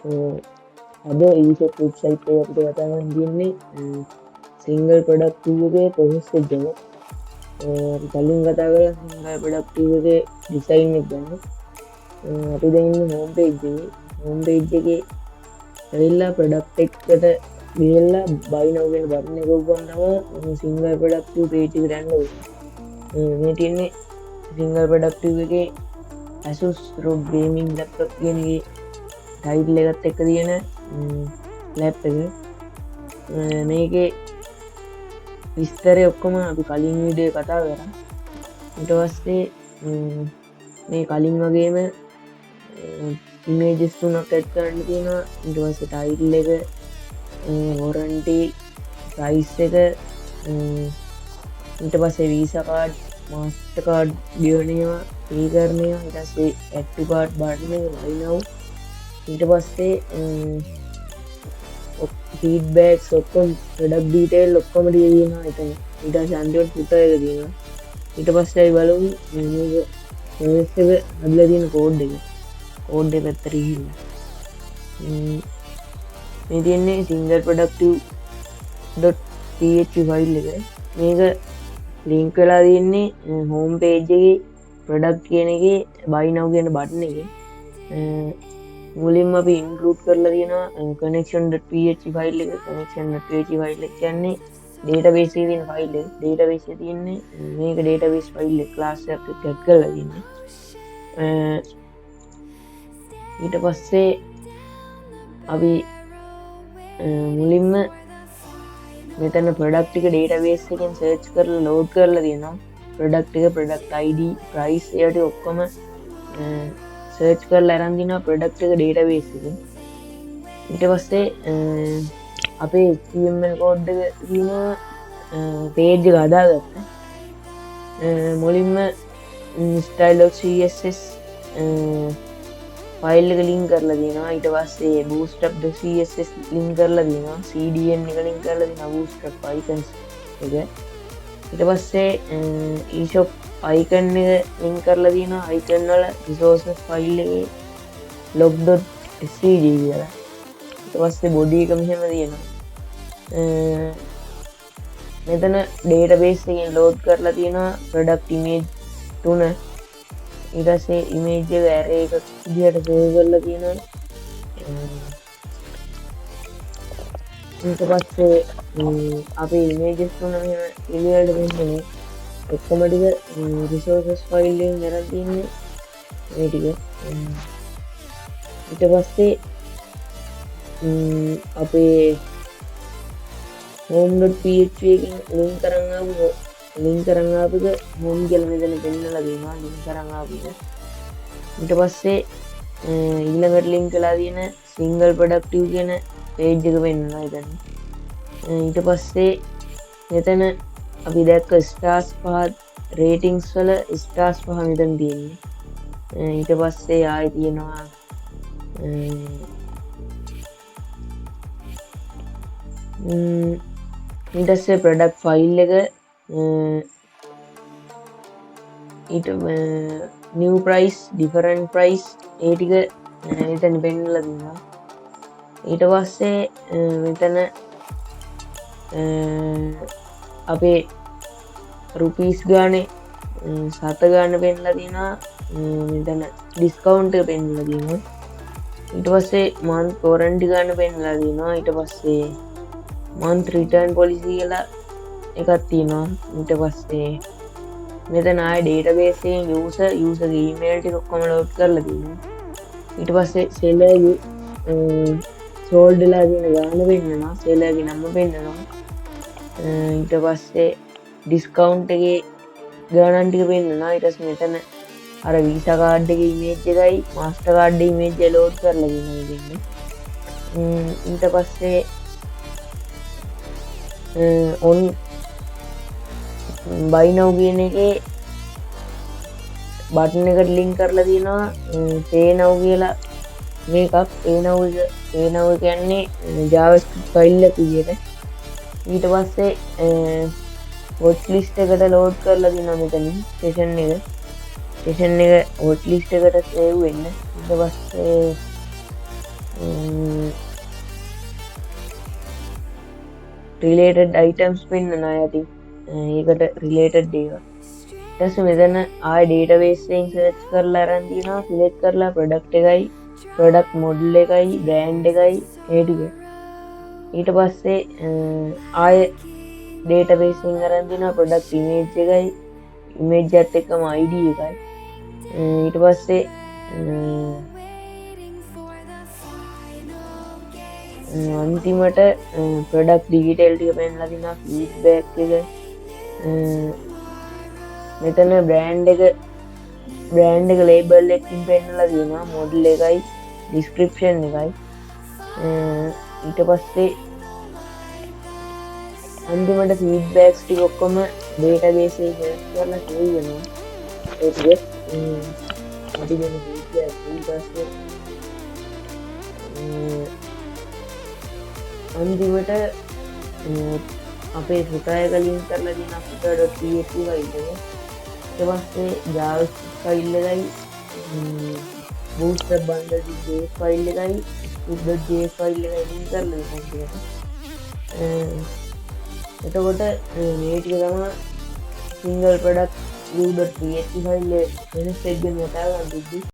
අද ඊෂොප් වෙබ්සයිට් එකේ අපිට කතා කරන්න තියෙන්නේ සිංගල් ප්‍රොඩක්ට් එකේ ප්‍රොසෙස් එක ගැන. අපි කලින් කතා කරා සිංගල් ප්‍රොඩක්ට් එකේ ඩිසයින් එක ගැන. අපි දැන් ඉන්නේ හෝම් පේජ් එකේ. හෝම් පේජ් එකේ ඇවිල්ලා ප්‍රොඩක්ට් එකට ගිහිල්ලා බයි නව් කියන බටන් එක ඔබ්බුවම තමයි සිංගල් ප්‍රොඩක්ට් පේජ් එකට යන්න ඕනේ. මේ තියෙන්නේ සිංගල් ප්‍රොඩක්ට් එකේ Asus ROG gaming laptop කියන එකේ ටයිටල් එකත් එක්ක තියෙන ලැප් එක. මේකේ විස්තරය ඔක්කොම අපි කලින් වීඩියෝ එකේ කතා කරා. ඊට පස්සේ මේ කලින් වගේම ඉමේජස් තුනක් ඇඩ් කරන්න තියෙනවා. ඊට පස්සේ ටයිටල් එක, වොරන්ටි, ප්‍රයිස් එක, ඊට පස්සේ වීසා කාඩ්, මාස්ටර් කාඩ් ගෙවන ඒවා, පේ කරන ඒවා, ඊට පස්සේ ඇඩ් ටු කාට් බටන් එක, බයි නව්, ඊට පස්සේ ෆීඩ්බැක්ස් ඔක්කොම ප්‍රොඩක්ට් ඩීටේල් ඔක්කොම ටික තියෙනවා එතන. ඊට පස්සේ අන්තිමට ෆුටර් එක තියෙනවා. ඊට පස්සේ අපි බලමු මේක ප්‍රොසෙස් එක හදලා තියෙන කෝඩ් එක. කෝඩ් එක පැත්තට ගිහිල්ලා. මේ තියෙන්නේ single product.php file එක. මේක ලින්ක් වෙලා තියෙන්නේ හෝම් පේජ් එකේ ප්‍රොඩක්ට් කියන එකේ බයි නව් කියන බටන් එකේ. මුලින්ම අපි ඉන්ක්ලූඩ් කරලා තියෙනවා connection.php file එක. connection.php file එක කියන්නේ ඩේටාබේස් එකේ තියෙන ෆයිල් එක. ඩේටාබේස් එකේ තියෙන්නේ මේක ඩේටාබේස් ෆයිල් එක ක්ලාස් එකක් එක්ක ඇඩ් කරලා තියෙන්නේ. ඊට පස්සේ අපි මුලින්ම මෙතන ප්‍රොඩක්ට් ටික ඩේටාබේස් එකෙන් සර්ච් කරලා ලෝඩ් කරලා තියෙනවා. ප්‍රොඩක්ට් එක, ප්‍රොඩක්ට් ID, price ඒවා ටික ඔක්කොම සර්ච් කරලා අරන් තිනවා ප්‍රොඩක්ට් එක ඩේටාබේස් එකෙන්. ඊට පස්සේ අපේ HTML code එක තියෙනවා පේජ් එක හදාගත්තා. මුලින්ම style.css file එක ලින්ක් කරලා තියෙනවා. ඊට පස්සේ bootstrap.css link කරලා තියෙනවා. CDN එක ලින්ක් කරලා තියෙනවා, bootstrap icons එක. ඊට පස්සේ eShop icon එක ලින්ක් කරලා තියෙනවා. icon වල resources file එකේ log.svg කියලා. ඊට පස්සේ බොඩි එක මෙහෙම තියෙනවා. මෙතන ඩේටාබේස් එකෙන් ලෝඩ් කරලා තියෙනවා ප්‍රොඩක්ට් ඉමේජ් තුන. ඊට පස්සේ ඉමේජ් එක ඇරේ එකක් විදිහට සේව් කරලා තියෙනවා. ඊට පස්සේ අපේ ඉමේජස් තුන මෙහෙම පිළිවෙලට පෙන්නන්නේ. ඔක්කොම ටික රිසෝසස් ෆයිල් එකෙන් අරන් තින්නේ මේ ටික. ඊට පස්සේ අපේ home.php එකෙන් ලින්ක් කරන් ආපු එක හෝම් කියලා මෙතන පෙන්නලා තියෙනවා, ලින්ක් කරන් ආපු එක. ඊට පස්සේ ඊළඟට ලින්ක් කරලා තියෙන සිංගල් ප්‍රොඩක්ට් කියන පේජ් එක පෙන්නනවා එතන. ඊට පස්සේ මෙතන අපි දැක්ක ස්ටාර්ස් පහ, රේටින්ග්ස් වල ස්ටාර්ස් පහ මෙතන තියෙන්නේ. ඊට පස්සේ ආයෙ තියෙනවා ඊට පස්සේ ප්‍රොඩක්ට් ෆයිල් එක, ඊට නිව් ප්‍රයිස්, ඩිෆරන්ට් ප්‍රයිස් ඒ ටික එතන පෙන්නලා තියෙනවා. ඊට පස්සේ මෙතන අපේ රුපීස් ගානේ සත ගාන පෙන්නලා තියෙනවා. මෙතන ඩිස්කවුන්ට් එක පෙන්නලා තියෙනවා. ඊට පස්සේ මන්ත් වොරන්ටි ගාන පෙන්නලා තියෙනවා. ඊට පස්සේ මන්ත් රිටර්න් පොලිසි කියලා එකක් තියෙනවා. ඊට පස්සේ මෙතන ආයේ ඩේටාබේස් එකෙන් යූසර්ගේ ඊමේල් ටික ඔක්කොම ලෝඩ් කරලා තියෙනවා. ඊට පස්සේ සෙලර්ගේ සෝල්ඩ් වෙලා තියෙන ගාන පෙන්නනවා, සෙලර්ගේ නම පෙන්නනවා. ඊට පස්සේ ඩිස්කවුන්ට් එකේ ගානන් ටික පෙන්නනවා. ඊට පස්සේ මෙතන අර වීසා කාඩ් එකේ ඉමේජ් එකයි මාස්ටර් කාඩ් එකේ ඉමේජ් එක ලෝඩ් කරලා තියෙනවා ඉතින්. ඊට පස්සේ ඔන් බයි නව් කියන එකේ බටන් එකට ලින්ක් කරලා තියෙනවා පේ නව් කියලා මේකක්. පේ නව් එක, පේ නව් කියන්නේ JavaScript file එක විදියට. ඊට පස්සේ වොච් ලිස්ට් එකට ලෝඩ් කරලා තියෙනවා මෙතනින් සෙෂන් එක. සෙෂන් එක වොච් ලිස්ට් එකට සේව් වෙන්න. ඊට පස්සේ රිලේටඩ් අයිටම්ස් පෙන්නනවා යටින් ඒකට රිලේටඩ් ඒවා. ඊට පස්සේ මෙතන ආයෙ ඩේටාබේස් එකෙන් සර්ච් කරලා අරන් තියෙනවා, සිලෙක්ට් කරලා ප්‍රොඩක්ට් එකයි, ප්‍රොඩක්ට් මොඩල් එකයි, බ්‍රෑන්ඩ් එකයි ඒ ටික. ඊට පස්සේ ආයෙ ඩේටාබේස් එකෙන් අරන් තියෙනවා ප්‍රොඩක්ට් ඉමේජ් එකයි, ඉමේජ් එකත් එක්කම ID එකයි. ඊට පස්සේ අන්තිමට ප්‍රොඩක්ට් ඩීටේල් ටික පෙන්නලා තිනවා, ෆීඩ්බැක් එක. මෙතන බ්‍රෑන්ඩ් එක ලේබල් එකකින් පෙන්නලා තියෙනවා, මොඩල් එකයි, ඩිස්ක්‍රිප්ෂන් එකයි. ඊට පස්සේ අන්තිමට ෆීඩ්බැක්ස් ටික ඔක්කොම ඩේටාබේස් එකේ සර්ච් කරලා සේව් වෙනවා. ඒ ටික අපි දෙන ෆීඩ්බැක්. ඊට පස්සේ අන්තිමට අපේ ෆුටර් එක ලින්ක් කරලා තියෙනවා footer.php file එක. ඊට පස්සේ JavaScript file එකයි, bootstrap bundle.js file එකයි, script.js file එකයි ලින්ක් කරලා තියෙනවා. එතකොට මේ ටික තමයි single product view.php file එක වෙනස් එක ගැන කතා කරන්න තිබ්බේ.